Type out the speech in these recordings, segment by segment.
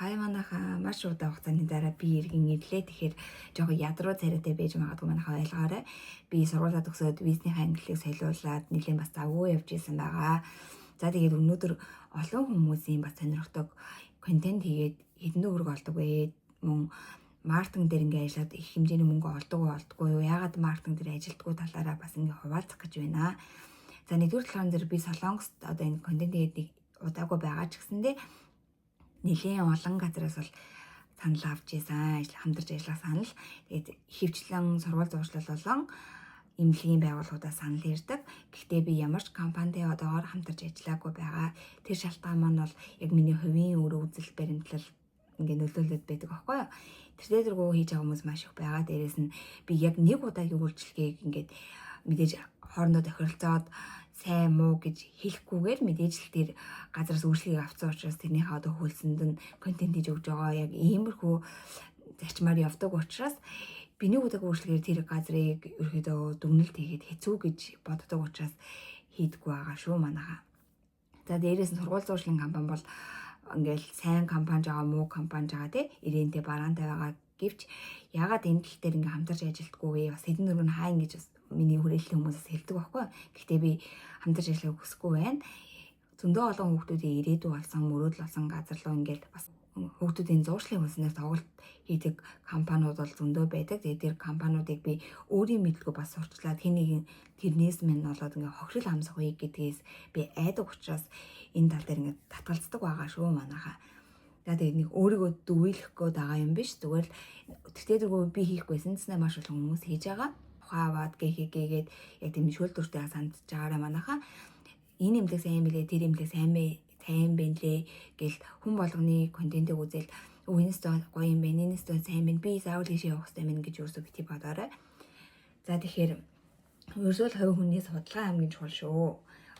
Хай манайхаа, маш удаан хугацааны дараа би эргэн ирлээ. Тэгэхээр жоохон ядруу царайтай байж магадгүй, манайхаа ойлгоорой. Би сургуулаа төгсөөд визнийхээ амьдралыг солиулаад нэлээд бас завгүй явж исэн байгаа. За, тэгээд өнөөдөр олон хүмүүсийн бас сонирхдаг контент хийгээд хэдэн төгрөг олдог вэ? Мөн маркетинг дээр ингээ ажиллаад их хэмжээний мөнгө олдог уу, олдоггүй юу? Яагаад маркетинг дээр ажилдггүй талаараа бас ингээ хуваалцах гэж байна. За, нэгдүгээр талаар зэрэг би Солонгост одоо энэ контент хийгээд нэг удаагүй байгаа ч гэсэндээ нэлээн олон газараас бол санал авч ийсэн, ажил хамтарч ажиллах санал. Тэгээд ихэвчлэн сургууль зуушлал болон эмнэлгийн байгууллагуудаас санал ирдэг. Гэхдээ би ямар ч компанитай одоогоор хамтарч ажиллаагүй байгаа. Тэр шалтгаан маань бол яг миний хувийн өөрөө үзэл баримтлал ингээ нөлөөлөд байдаг аахгүй юу? Тэр дээргүй хийж байгаа хүмүүс маш их байгаа. Дээрээс нь би яг нэг удаагийн үйлчлэгийг ингээд мэдээж хоорондоо тохиролцоод сайн муу гэж хэлэхгүйгээр мэдээж л тэр газараас үйлчлэгийг авсан учраас тэрнийхээ одоо хөлсөнд нь контент хийж өгч байгаа, яг иймэрхүү зарчмаар явдаг учраас би нэг удаагийн үйлчлэгээр тэр газрыг ерөөдөө дүгнэлт хийгээд хэцүү гэж боддог учраас хийдэггүй байгаа шүү, манайхаа. За, дээрээс нь сургууль зуушлын компани бол ингээл сайн компани байгаа, муу компани байгаа, тий, ирээнтэй бараантай байгаа гэвч яагаад энэ тал дээр ингээ хамтарч ажилтгүй вэ? Бас хэдэн дөрөв нь хаа ингэж бас миний хүрээллийн хүмүүсээс хэлдэг байхгүй. Гэхдээ би хамтарч ажиллахыг хүсэхгүй байна. Зөндөө олон хүүхдүүдийн ирээдүй болсон, мөрөөдөл болсон газар руу ингээл бас хүүхдүүдийн зуушлын хүснээр тоглолт хийдэг компаниуд бол зөндөө байдаг. Тэгээд тэр компаниудыг би өөрийн мэдлгүй бас сурчлаад хэн нэгэн тэрнээс минь болоод ингээ хохирол амсах үе гэдгээс би айдаг учраас энэ тал дээр ингээ татгалздаг байгаа шүү, манайхаа. За, тэгээд нэг өөрийгөө дүүлэх гээд байгаа юм биш. Зүгээр л тэгтээ дэргүү би хийхгүйсэн цэснэ маш олон хүмүүс хийж байгаа. Ухаан аваад гээгээд яг тийм шөл дүртэй сандж байгаараа, манайхаа. Энэ имлэг сайн билээ, тэр имлэг сайн бэ, сайн байна лээ гэл хүн болгоны контентыг үзэл өө энэ өстө гоё юм байна, энэ өстө сайн байна. Би заавал ийшээ явах хэрэгтэй мэн гэж юусоо бити бодоорой. За, тэгэхээр ерөөсөө л хувь хүний судалгаа хамгийн чухал шүү.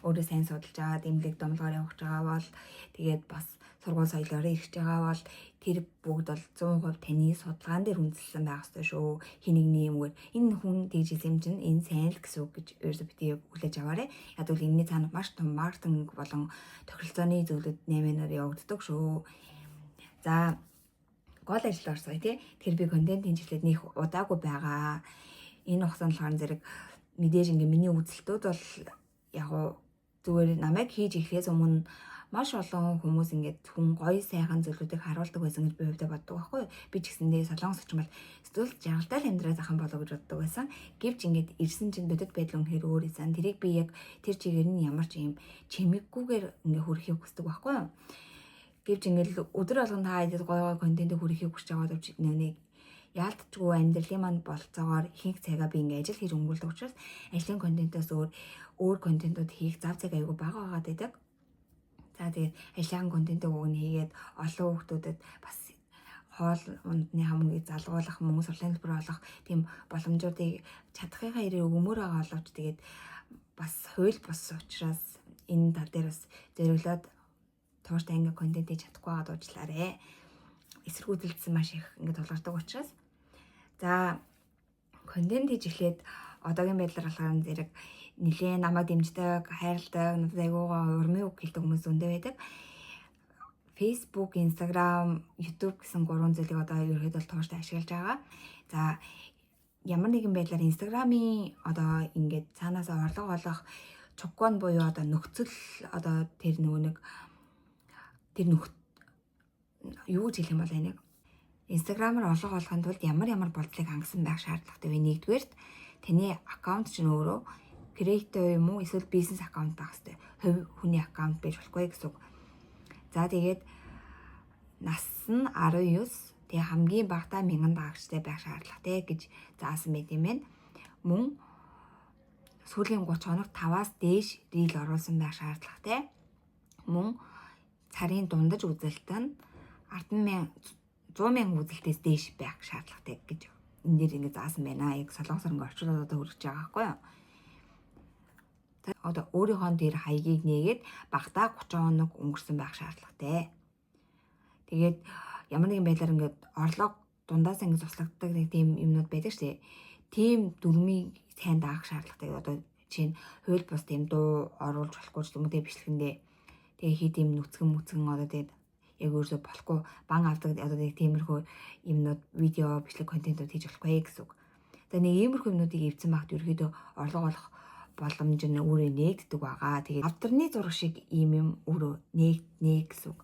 Өөрөө сайн судалж аваад эмнэлэг домлогоор явах гэж байгаа бол, тэгээд бас сургууль соёлоор ирж байгаа бол тэр бүгд бол 100% таны судалгаан дээр үндэслэн байх ёстой шүү. Хин нэгний юмгээр энэ хүн тэгж хэлсэн юм чинь энэ сайн л гэсэн үг гэж ерөөсөө бити хүлээж аваарай. Яг бол энэний цаана маш том маркетинг болон тохиролцооны зүйлүүд 8-аар явагддаг шүү. За, гол ажил орсгоё, тий. Тэгэхээр би контентын чиглэлд нэг удаагүй байгаа. Энэ хугацаанд болохоор зэрэг мэдээж ингээ миний үзэлтүүд бол яг уу зүгээр намайг хийж эхлэхээс өмнө маш олон хүмүүс ингээд хүн гоё сайхан зүйлүүдийг харуулдаг байсан гэж би хувьдаа боддог байхгүй юу. Би ч гэсэндээ Солонгос очин бол эсвэл жаргалтай л амьдраа зах юм болоо гэж боддог байсан. Гэвч ингээд ирсэн чинь бодит байдал үнэхээр өөр байсан. Тэрийг би яг тэр чигээр нь ямар ч юм чимэггүйгээр ингээд хүрэхийг хүсдэг байхгүй юу. Гэвч ингээд өдөр болгон та хэдэд гоё гоё контентыг хүрэхийг хүсэж байгаа боловч нэг яалтчгүй амьдралын манд болцоогоор ихэнх цагаа би ингээд ажил хийж өнгөрүүлдэг учраас ажлын контентоос өөр өөр контентууд хийх зав цаг аягүй бага байгаад байдаг. За, тэгээд ажлын контентыг уг нь хийгээд олон хүүхдүүдэд бас хоол ундны хамгийг залгуулах, мөнгө сурлын төлбөр олох тийм боломжуудыг чадахынхаа хэрэг өгмөр байгаа боловч тэгээд бас хууль бус учраас энэ тал дээр бас зориглоод тууштай ингээ контент хийж чадахгүй байгаад уучлаарэ. Эсэргүүцэлдсэн маш их ингээ тулгардаг учраас. За, контент хийж эхлээд одоогийн байдлаар болохоор зэрэг нэлээд намайг дэмждэг, хайрладаг, надад айгуугаа урмын үг хэлдэг хүмүүс зөндөө байдаг. Facebook, Instagram, YouTube гэсэн гурван зүйлийг одоо ерөөхдөө тууштай ашиглаж байгаа. За, ямар нэгэн байдлаар Instagram-ийн одоо ингээд цаанаас орлого олох чугган буюу одоо нөхцөл, одоо тэр нөгөө нэг тэр нөх юу гэж хэлэх юм бол энийг Instagram-аар орлого олохын тулд ямар ямар болдлыг хангасан байх шаардлагатай вэ? Нэгдүгээрт, таны аккаунт чинь өөрөө creator юм уу эсвэл бизнес аккаунт байх хэрэгтэй. Хувь хүний аккаунт байж болохгүй гэсэн үг. За, тэгээд нас нь 19, тэгээ хамгийн багадаа 1000 дагагчтай байх шаардлагатай гэж заасан байт юм байна. Мөн сүүлийн 30 хоногт 5-аас дээш reel оруулсан байх шаардлагатай. Мөн сарын дундаж үзэлт нь 10 мянга 100 мянга үзэлтээс дээш байх шаардлагатай гэж энэ дээр ингэ заасан байна. Яг солонгосоор ингэ орчуулаад одоо хүргэж байгаа байхгүй юу? Одоо өөрийнхөө дээр хаягийг нээгээд багадаа 30 хоног өнгөрсөн байх шаардлагатай. Тэгээд ямар нэгэн байдлаар ингээд орлого дундаас ингэ цуслагддаг нэг тийм юмнууд байдаг шүү дээ. Тийм дүрмийг сайн даах шаардлагатай. Одоо жишээ нь хууль бус тийм дуу оруулж болохгүй ч юм уу, тэгээ бичлэгэндээ тэгээ хит юм нүцгэн мүцгэн одоо тэгээд Яг өөрөөсөө болохгүй бан авдаг одоо нэг тиймэрхүү юмнууд, видео, бичлэг, контентууд хийж болохгүй гэсэн үг. За, нэг иймэрхүү юмнуудыг эвдсэн багт ерөөхдөө орлого олох боломж нь өөрөө нээгддэг байгаа. Тэгээд авдарны зураг шиг ийм юм өөрөө нээгднэ гэсэн үг.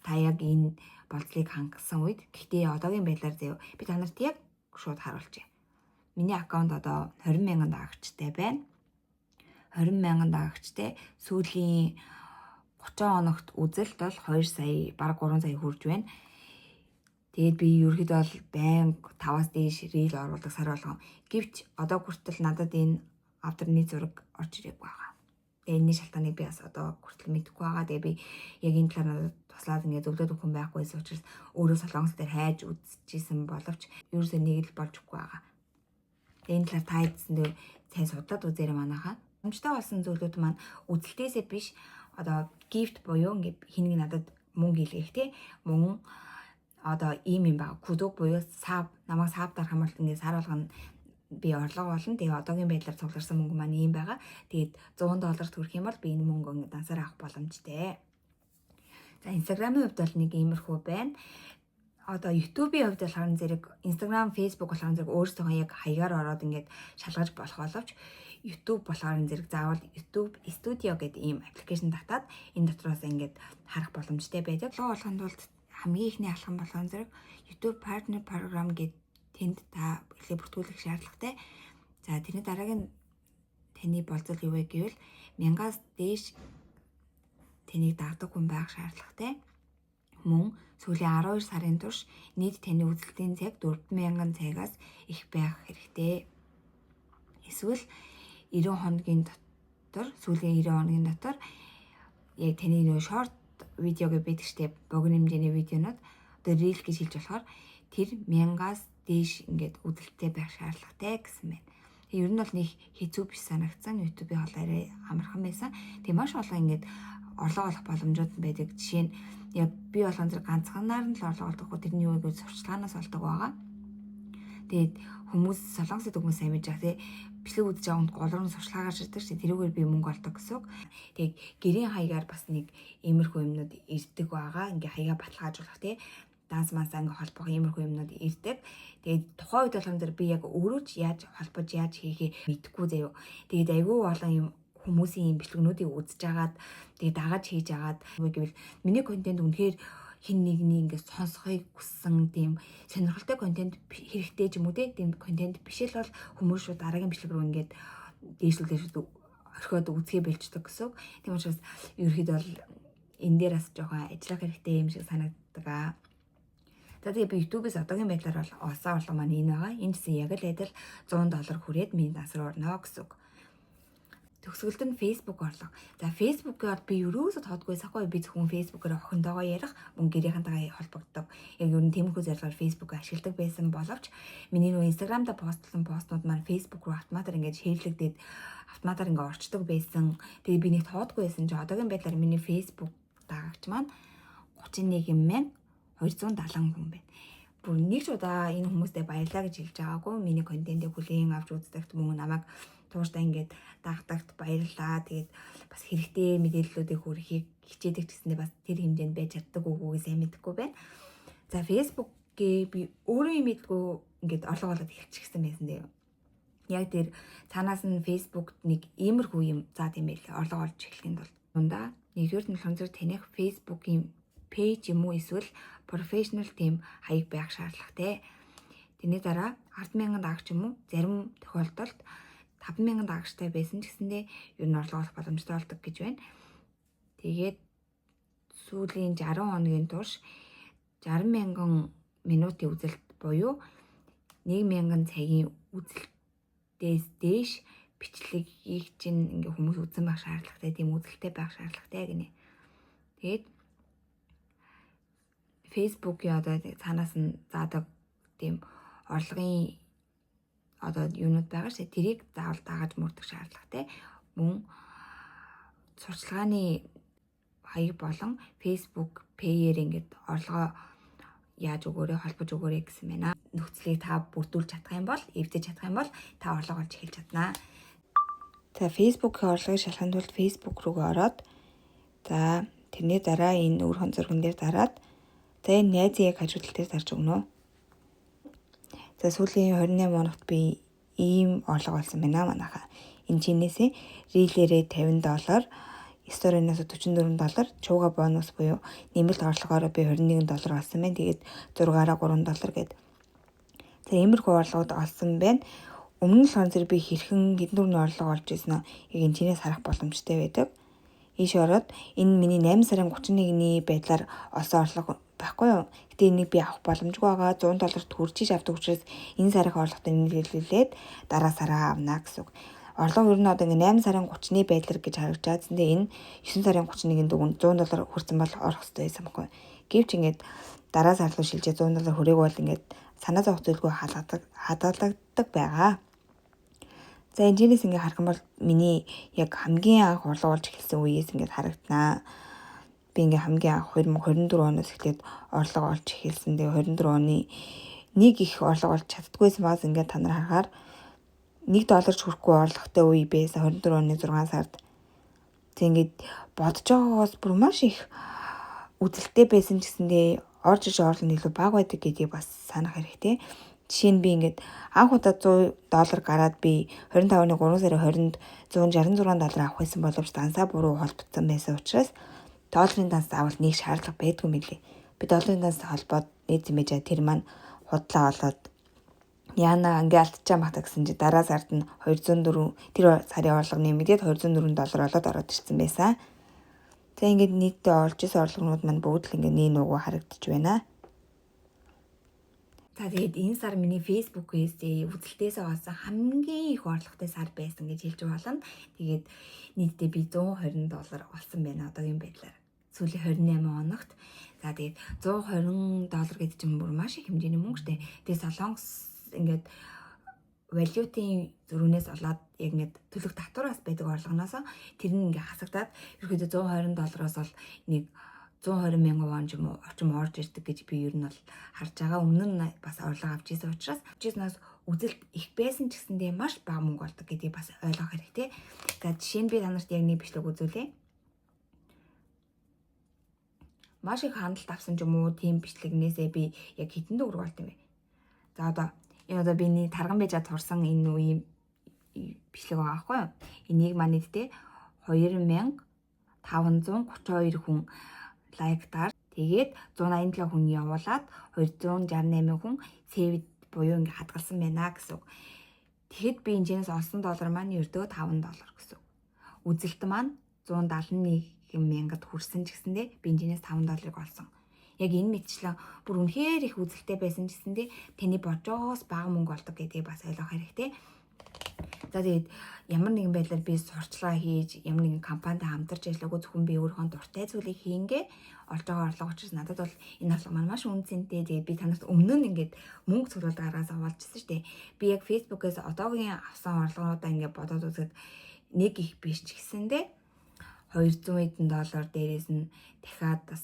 Та яг энэ болцлыг хангасан үед. Гэхдээ одоогийн байдлаар, заяа, би та нарт яг шууд харуулчихъя. Миний аккаунт одоо 20 мянган дагагчтай байна. 20 мянган дагагчтай, сүүлийн 30 хоногт үзэлт бол 2 сая, бараг 3 сая хүрж байна. Тэгээд би ерөөхдөө бол байнга 5-аас дээш reel оруулдаг сар болгон. Гэвч одоо хүртэл надад энэ авдарны зураг орж ирээгүй байгаа. Тэгээ энэний шалтгааныг би бас одоо хүртэл мэдэхгүй байгаа. Тэгээ би яг энэ талаар надад туслаад ингээд зөвлөд өгөх хүн байхгүйсэн учраас өөрөө Солонгос дээр хайж үзчихсэн боловч ерөөсөө нэг л болж өгөхгүй байгаа. Тэгээ энэ талаар та хэдсэндээ сайн судлаад үзээрэй, манайхаа. Боломжтой болсон зүйлүүд маань үзэлтээсээ биш, одоо gift буюу ингээд хэн нэг надад мөнгө илгээх те, мөн одоо ийм юм баг, 구독 буюу sub, намайг sub дарах юм бол ингээд сар болгоно би орлого болно. Тэгээ одоогийн байдлаар цугларсан мөнгө маань ийм байгаа. Тэгээд 100 доллар төрөх юм бол би энэ мөнгө ингээд дансаар авах боломжтой. За, Instagram-ын хувьд бол нэг иймэрхүү байна. Одоо YouTube-ийн хувьд болохоор зэрэг Instagram, Facebook болохоор зэрэг өөрсдөө яг хаягаар ороод ингээд шалгаж болох боловч YouTube болохоор зэрэг заавал YouTube Studio гэдэг ийм application татаад энэ дотроос ингээд харах боломжтой байдаг. Лоо болохын тулд хамгийн эхний алхам болохоор зэрэг YouTube Partner Program гэдэг тэнд та эхлээ бүртгүүлэх шаардлагатай. За, тэрний дараагийн таны болзол юу вэ гэвэл 1000-аас дээш таныг дагдаг хүн байх шаардлагатай. Мөн сүүлийн 12 сарын турш нийт таны үзэлтийн цаг 4000 цагаас их байх хэрэгтэй. Эсвэл 90 хоногийн дотор, сүүлийн 90 хоногийн дотор яг таны нөө short видео гэж байдаг штэ, богино хэмжээний видеонууд, одоо reel гэж хэлж болохоор тэр 1000-аас дээш ингээд үзэлттэй байх шаардлагатай гэсэн байна. Тэгээ ер нь бол нэг хэцүү биш санагдсан. YouTube-ийн хоол арай амархан байсан. Тэгээ маш олон ингээд орлого олох боломжууд байдаг. Жишээ нь яг би болгон зэрэг ганцханаар нь л орлого олдохгүй, тэрний юу гэвэл сурчлаганаас олдог байгаа. Тэгээд хүмүүс, Солонгосын хүмүүс сайн мэдж байгаа, тий, бичлэг үзэж байгаа хүнд гол руу сурчлагаар ширдэг чинь тэрүүгээр би мөнгө олдог гэсэн үг. Тэгээд гэрийн хаягаар бас нэг иймэрхүү юмнууд ирдэг байгаа. Ингээ хаягаа баталгаажуулах, тий, данс мансаа ингээ холбох иймэрхүү юмнууд ирдэг. Тэгээд тухайн үед болохоор зэрэг би яг өөрөө ч яаж холбож, яаж хийхээ мэдэхгүй, заяо. Тэгээд айгүй олон юм хүмүүсийн юм бичлэгнүүдийг үзэж агаад, тэгээд дагаж хийж агаад гэвэл миний контент үнэхээр хэн нэгний ингээд сонсохыг хүссэн тийм сонирхолтой контент хэрэгтэй ч юм уу, тийм контент биш л бол хүмүүс шууд дараагийн бичлэг рүү ингээд дээшлэл дээшлэл орхиод үзэхээ больчихдог гэсэн. Тийм учраас ерөөхдөө бол энэ дээр бас жоохон ажиллах хэрэгтэй юм шиг санагддаг аа. За, тэгээ би YouTube-ээс одоогийн байдлаар бол олсон орлого маань энэ байгаа. Энэ гэсэн яг л адил 100 доллар хүрээд миний данс руу орно гэсэн үг. Төгсгөлд нь Facebook орлого. За, Facebook-оор би ерөөсөө тоодгүй сахгүй, би зөвхөн Facebook-оор охинтойгоо ярих, мөн гэрийнхэнтэйгээ холбогддог. Яг ер нь тиймэрхүү зорилгоор Facebook ашигладаг байсан боловч миний нөө Instagram-да постлсон постнууд маань Facebook руу автоматар ингээд share лэгдээд, автоматар ингээд орчдөг байсан. Тэгээ би нэг тоодгүй байсан чинь одоогийн байдлаар миний Facebook дагагч маань 31,270 хүн байна. Бүр нэг ч удаа энэ хүмүүстэй баярлаа гэж хэлж байгаагүй. Миний контентыг хүлээн авч үздэгт, мөн намайг тууштай ингээд дагдагт баярлалаа. Тэгээд бас хэрэгтэй мэдээллүүдийг хүргэхийг хичээдэг ч гэсэндээ бас тэр хэмжээнд байж чаддаг үгүйг сайн мэдэхгүй байна. За, Facebook-гээ би өөрөө мэдгүй ингээд орлого олоод эхэлчихсэн байсан дээ. Яг тэр цаанаас нь Facebook нэг иймэрхүү юм заад юм байл, орлого олж эхлэхийн тулд. Ундаа нэгдүгээр нь болохоор таних Facebook-ийн page юм уу эсвэл professional team хаяг байх шаардлагатай. Тэрний дараа 10,000 дагагч юм уу, зарим тохиолдолд 5000 дагагчтай байсан ч гэсэндээ ер нь орлого олох боломжтой болдог гэж байна. Тэгээд сүүлийн 60 хоногийн турш 60 мянган минутын үзэлт буюу 1000 цагийн үзэлтээс дээш бичлэгийг чинь ингээ хүмүүс үзсэн байх шаардлагатай, тийм үзэлттэй байх шаардлагатай гинэ. Тэгээд Facebook-ийн одоо цаанаас нь заадаг тийм орлогын одоо юунууд байгаа шээ, тэрийг заавал дагаж мөрдөх шаардлагатай. Мөн сурчлагын хаяг болон Facebook Pay-ээр ингээд орлогоо яаж өгөөрэй, холбож өгөөрэй гэсэн байна. Нөхцөлийг та бүрдүүлж чадах юм бол, эвдэж чадах юм бол та орлого олж эхэлж чаднаа. За, Facebook-ийн орлогыг шалгахын тулд Facebook руу ороод, за, тэрний дараа энэ үр хон зурган дээр дараад За, энэ найзын яг хажуу тал дээр дарж өгнө. За, сүүлийн 28 хоногт би ийм орлого олсон байна манайхаа. Энэ чинээсээ reel ээрээ 50 доллар, story наас 44 доллар, чууга бонус буюу нэмэлт орлогоороо би 21 доллар олсон байна. Тэгээд 6-аараа 3 доллар гээд. За, иймэрхүү орлогод олсон байна. Өмнө нь болохоор зэрэг би хэрхэн хэдэн төгрөгийн орлого олж ирсэн нь яг энэ чинээс харах боломжтой байдаг. Ийш ороод энэ миний 8 сарын 31-ний байдлаар олсон орлого байхгүй юу? Гэтэ энийг би авах боломжгүй байгаа. 100 долларт хүрч иж авдаг учраас энэ сарын орлоготой нэмэлтүүлээд дараа сараа авна гэсэн үг. Орлого ер нь одоо ингээ 8 сарын 30-ны байдлаар гэж харагдаж байгаа. Тэгээ энэ 9 сарын 31-ний дүгэн 100 доллар хүрсэн бол орох хэрэгтэй байсан байхгүй. Гэвч ингээд дараа сар руу шилжээ 100 доллар хүрээг бол ингээд санаа зовох зүйлгүй хадгалагддаг байгаа. За, энэ ингээ харах юм бол миний яг хамгийн анх орлого олж эхэлсэн үеэс ингээд харагданаа. Би ингээ хамгийн анх 2024 оноос эхлээд орлого олж эхэлсэн. Тэгээ 24 оны нэг их орлого олж чаддгүйсэн бас ингээд та нар харахаар 1 доллар ч хүрэхгүй орлоготой үе байсан 24 оны 6 сард. Тэг ингээд бодож байгаагаас бүр маш их үзэлттэй байсан ч гэсэндээ орж иж орлого нь илүү бага байдаг гэдгийг бас санах хэрэгтэй. Жишээ нь би ингээд анх удаа 100 доллар гараад би 25 оны 3 сарын 20-нд 166 доллар авах байсан боловч дансаа буруу холбогдсон байсан учраас долларын данс авал нэг шаардлага байдгүй мөлий. Би долларын данс холбоод нийт юмэж тэр маань худлаа олоод яана ингээ алдчихаа махта гэсэн чи дараа сард нь 204, тэр сарын орлого нэмэгдээд 204 доллар болоод ороод ирсэн байсан. За, ингээд нийтдээ олж исэн орлогонууд маань бүгд л ингээ нэг нүгүү харагдаж байна. За, тэгээд энэ сар миний Facebook-ээс үзэлтээс олсон хамгийн их орлоготой сар байсан гэж хэлж болно. Тэгээд нийтдээ би 120 доллар олсон байна одоогийн байдлаар. Сүүлийн 28 хоногт. За, тэгээд 120 доллар гэдэг чинь бүр маш их хэмжээний мөнгө штэ. Тэгээд Солонгос ингээд валютын зөрүүнээс болоод яг ингээд төлөх татвараас байдаг орлогоноос тэр нь ингээ хасагдаад ерөөдөө 120 доллароос бол нэг 120 мянган вон ч юм уу орчим орж ирдэг гэж би ер нь бол харж байгаа. Өмнө нь бас орлого авч ирсэн учраас авч үзэлт их байсан ч гэсэндээ маш бага мөнгө олдог гэдгийг бас ойлгох хэрэгтэй. За, жишээ нь би та нарт яг нэг бичлэг үзүүлье. Маш их хандлт авсан ч юм уу, тийм бичлэгнээсээ би яг хэдэн төгрөг олд юм бэ? За, одоо энэ одоо биний тарган байж турсан энэ үеийн бичлэг байгаа байхгүй юу? Энийг маань нийтдээ 2532 хүн like даар. Тэгээд 187 хүн явуулаад 268 хүн save буюу ингээ хадгалсан байна гэсэн үг. Тэгэхэд би энэчнээс олсон доллар маань ердөө 5 доллар гэсэн үг. Үзэлт маань 171 мянгад хүрсэн ч гэсэндээ би энэчнээс 5 долларыг олсон. Яг энэ мэтчлэн бүр үнэхээр их үзэлттэй байсан ч гэсэндээ таны боджоос бага мөнгө олдог гэдгийг бас ойлгох хэрэгтэй. За, тэгээд ямар нэгэн байдлаар би сурталчилгаа хийж, ямар нэгэн компанитай хамтарч ажиллаагүй, зөвхөн би өөрийнхөө дуртай зүйлийг хийнгээ олж байгаа орлого учраас надад бол энэ орлого маань маш үнэ цэнтэй. Тэгээд би та нарт өмнө нь ингээд мөнгө цуглуулдаг аргаас хуваалцсан шүү дээ. Би яг Facebook-ээс одоогийн авсан орлогоудаа ингээд бодоод үзэхэд нэг их биш ч гэсэндээ 200 хэдэн доллар, дээрээс нь дахиад бас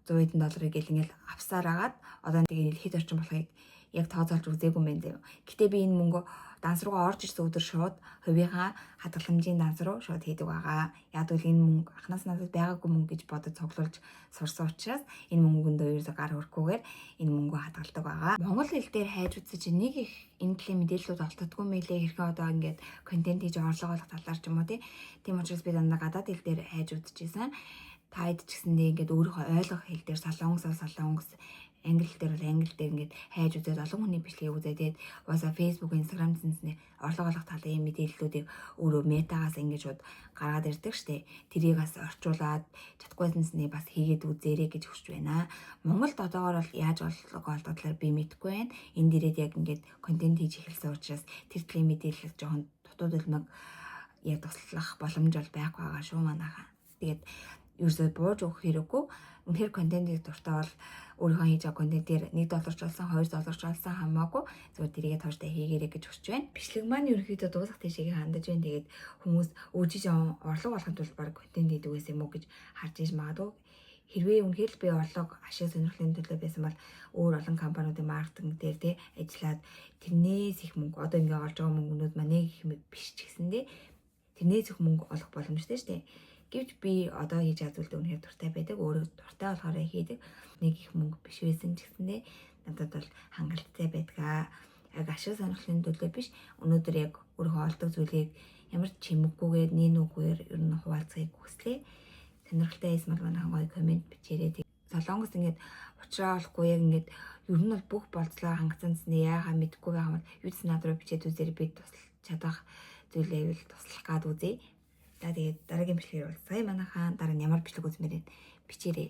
100 хэдэн долларыг гэл ингээл авсаар агаад одоо тэгээ хэд орчим болохыг яг тооцоолж үзээгүй юм байна заяа. Гэтэ би энэ мөнгө данс руугаа орж ирсэн өдөр шууд хувийнхаа хадгаламжийн данс руу шууд хийдэг байгаа. Яг бол энэ мөнгө анханаас надад байгаагүй мөнгө гэж бодож цуглуулж сурсан учраас энэ мөнгөндөө ерөөсөө гар хүрэхгүйгээр энэ мөнгөө хадгалдаг байгаа. Монгол хэл дээр хайж үзсэн чинь нэг их энэ төрлийн мэдээллүүд олддоггүй мэлээ. Хэрхэн одоо ингээд контент хийж орлого олох талаар ч юм уу, тийм учраас би дандаа гадаад хэл дээр хайж үзчихсэн. Та хэд ч гэсэндээ ингээд өөрийнхөө ойлгох хэл дээр, солонгос солонгос, англи дээр бол англи дээр ингээд хайж үзээд, олон хүний бичлэгийг үзээд, тэгээд угаасаа Facebook, Instagram зэнсний орлого олох талын мэдээллүүдийг өөрөө Meta-гаас ингээд шууд гаргаад ирдэг штэ. Тэрийг бас орчуулад чадахгүйсэнсний бас хийгээд үзээрэй гэж хүсэж байна. Монголд одоогор бол яаж орлого олдог талаар би мэдэхгүй байна. Энэ дээрээд яг ингээд контент хийж эхэлсэн учраас тэр төрлийн мэдээлэл жоохон дутуу дүлмэг яг туслах боломж бол байхгүй байгаа шүү манайхаа. Тэгээд ерөөсөө бууж өгөх хэрэггүй. Үнэхээр контентыг дуртай бол өөрийнхөө хийж байгаа контентээр 1 долларч болсон, 2 долларч болсон хамаагүй зүгээр тэрийгэ тууштай хийгээрэй гэж хүсэж байна. Бичлэг маань ерөнхийдөө дуусах тийшээ хандаж байна. Тэгээд хүмүүс өөрчиж орлого олохын тулд баг контент хийдэг байсан юм уу гэж харж иж магадгүй. Хэрвээ үнэхээр л би орлого ашиг сонирхлын төлөө байсан бол өөр олон компаниудын маркетинг дээр тий ажиллаад тэрнээс их мөнгө, одоо ингээ олж байгаа мөнгөнүүд маань нэг их биш ч гэсэндээ тэрнээс их мөнгө олох боломжтой шүү дээ. Гэвч би одоо хийж байгаа зүйлд үнэхээр дуртай байдаг. Өөрөө дуртай болохоор хийдэг. Нэг их мөнгө биш байсан ч гэсэндээ надад бол хангалттай байдгаа. Яг ашиг сонирхлын төлөө биш. Өнөөдөр яг өөрөө олдог зүйлийг ямар ч чимэггүйгээр нүүнүүгээр ер нь хуваалцахыг хүслээ. Сонирхолтой байсан бол манайхан гоё comment бичээрэй. Солонгос ингээд учраа олохгүй яг ингээд ер нь бол бүх болцлоо хангацсан гэснээр яахаа мэдэхгүй байгаа юм юу ч над руу бичээд үзээрэй, би туслах чадах зүйлээ туслах гад үзье. За, тэгээд дараагийн бичлэгээр уулзъя манайхаа. Дараа нь ямар бичлэг үзмээр вэ? Бичээрэй.